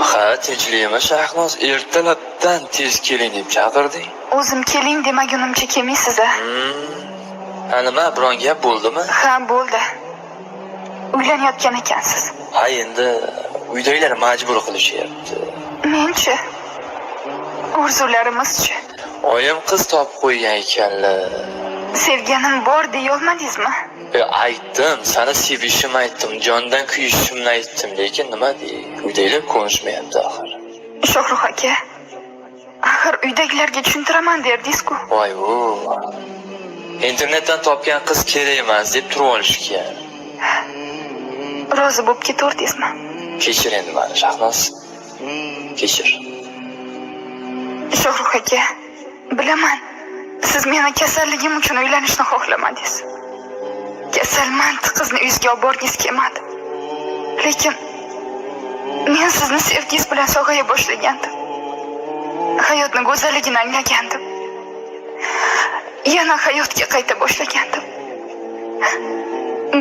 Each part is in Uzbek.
Ha, tinchlikmi, Shahnoz? Ertalabdan tez keling deb chaqirding. O'zim keling demagunimcha kelmaysiz a? Ha, nima, biron gap bo'ldimi? Ha, bo'ldi. Uylanayotgan ekansiz. Ha, endi uydagilar majbur qilishyapti. Menchi? Orzularimizchi? Oyim qiz topib qo'ygan ekanlar. Sevganim bor deyolmadingizmi? Aytdim, sani sevishimni aytdim, jondan kuyishimni aytdim, lekin nima dey, uydagilar ko'nishmayapti axir. Shohrux aka, axir uydagilarga tushuntiraman derdingiz-ku. Voy u. Internetdan topgan qiz kerak emas deb turib olishgan. Rozi bo'lib ketaverdingizmi? Kechir endi mani, Shahnoz. Kechir. Shohrux aka, bilaman, siz meni kasalligim uchun uylanishni xohlamadingiz. Kasalmand qizni uyingizga olib borgingiz kelmadi. Lekin men sizni sevgingiz bilan sog'aya boshlagandim. Hayotni go'zalligini anglagandim. Yana hayotga qayta boshlagandim.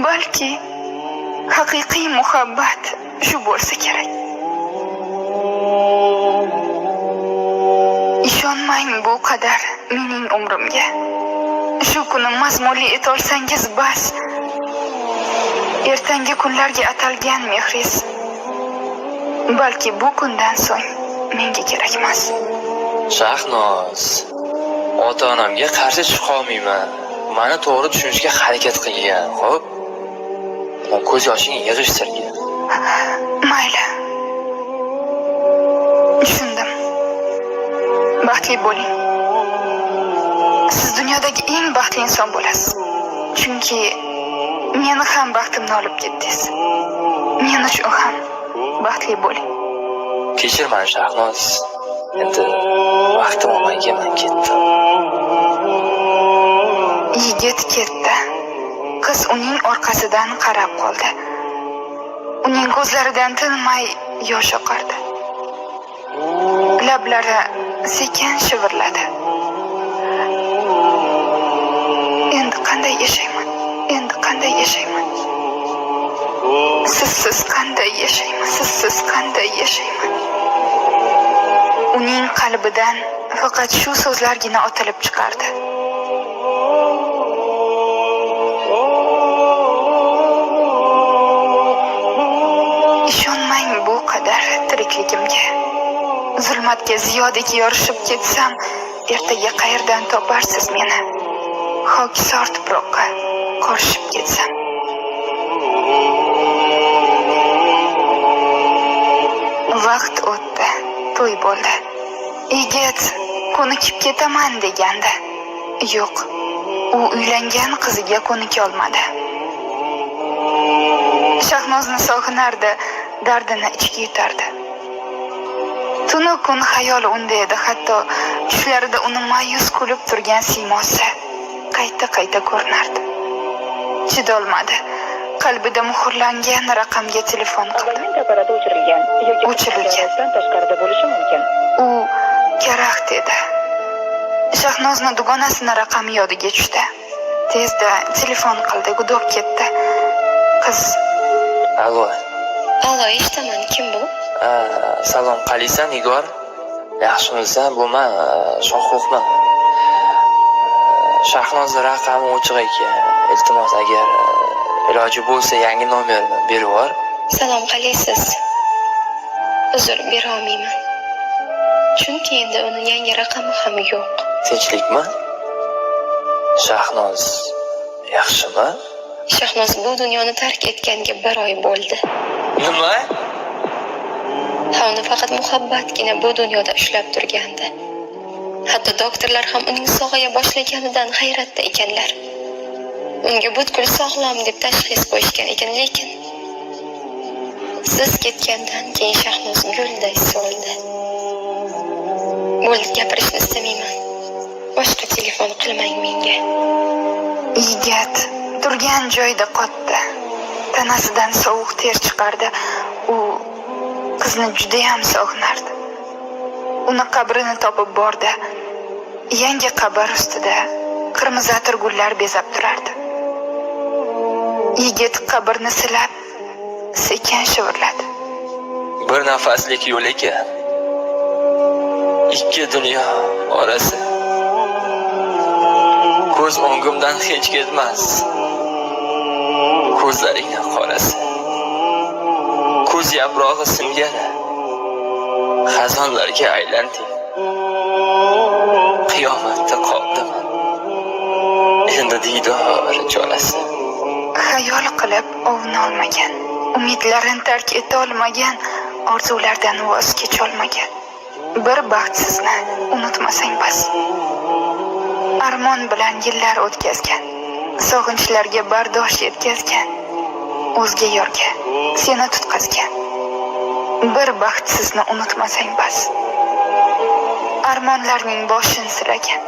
Balki haqiqiy muhabbat shu bo'lsa kerak. Ishonmang bu qadar mening umrimga. Shu kuni mazmunli etolsangiz bas. Ertangi kunlarga atalgan mehringiz balki bu kundan so'ng menga kerakmas. Shahnoz, ota-onamga qarshi chiqolmayman. Mani to'g'ri tushunishga harakat qilgin, xo'p? Ko'z yoshingni yig'ishtirgin. Mayli. Tushundim. Baxtli bo'ling. Siz dunyodagi eng baxtli inson bo'lasiz. Chunki meni ham baxtimni olib ketdingiz. Men uchun ham baxtli bo'ling. Kechir mani, Shahnoz. Endi vaqtim olmay man ketdim. Yigit ketdi. Qiz uning orqasidan qarab qoldi. Uning ko'zlaridan tinmay yosh oqardi. Lablari sekin shivirladi. Endi qanday yashayman? Endi qanday yashayman? Sizsiz qanday yashayman? Sizsiz qanday yashayman? Uning qalbidan faqat shu so'zlargina otilib chiqardi. Ishonmang bu qadar tirikligimga. Zulmatga ziyodek yorishib ketsam, ertaga qayerdan toparsiz meni? Xokisor tuproqqa qorishib ketsam. Vaqt o'tdi, to'y bo'ldi. Yigit ko'nikib ketaman degandi. Yo'q, u uylangan qiziga ko'nika olmadi. Shahnozni sog'inardi, dardini ichga yutardi. Tunu kun xayoli unda edi, hatto tushlarida uni ma'yus kulib turgan siymosi qayta-qayta ko'rinardi. Chidolmadi. Qalbida muhrlangan raqamga telefon qildi. Abonent apparati o'chirilgan yoki O'chirilgan. doirasidan tashqarida bo'lishi mumkin. U karaxt edi. Shahnozni dugonasini raqami yodiga tushdi. Tezda telefon qildi, gudok ketdi. Qiz Allo. Allo, eshitaman, kim bu? Salom, qalaysan, Nigor? Yaxshimisan? Bu man, Shohruxman. Shahnozni raqami o'chiq ekan. Iltimos, agar iloji bo'lsa yangi nomerni berib yubor. Salom, qalaysiz? Uzr, bera olmayman. Chunki endi uni yangi raqami ham yo'q. Tinchlikmi? Shahnoz yaxshimi? Shahnoz bu dunyoni tark etganga bir oy bo'ldi. Nima? Ha, uni faqat muhabbatgina bu dunyoda ushlab turgandi. Hatto doktorlar ham uning sog'aya boshlaganidan hayratda ekanlar. Unga butkul sog'lom deb tashxis qo'yishgan ekan, lekin siz ketgandan keyin Shahnoz gulday so'ldi. Bo'ldi, gapirishni istamayman. Boshqa telefon qilmang menga. Yigit turgan joyida qotdi. Tanasidan sovuq ter chiqardi. U qizni judayam sog'inardi. Uni qabrini topib bordi. Yangi qabr ustida qirmizi atirgullar bezab turardi. Yigit qabrni silab, sekin shivirladi. Bir nafaslik yo'l ekan. Ikki dunyo orasi. Ko'z o'ngimdan hech ketmas. Ko'zlaringni qorasi. Ko'z yaprog'i singari. Xazonlarga aylanding. Qiyomatda qoldim. Endi diydor chorasi. Xayol qilib ovunolmagan, umidlarini tark etolmagan, orzulardan voz kecholmagan. Bir baxtsizni unutmasang bas. Armon bilan yillar o'tkazgan, sog'inchlarga bardosh yetkazgan, o'zga yorga seni tutqazgan. Bir baxtsizni unutmasang bas. Armonlarning boshin silagan,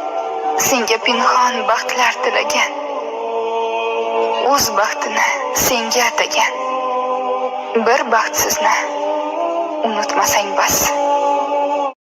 senga pinhon baxtlar tilagan. O'z baxtini senga atagan. Bir baxtsizni unutmasang bas.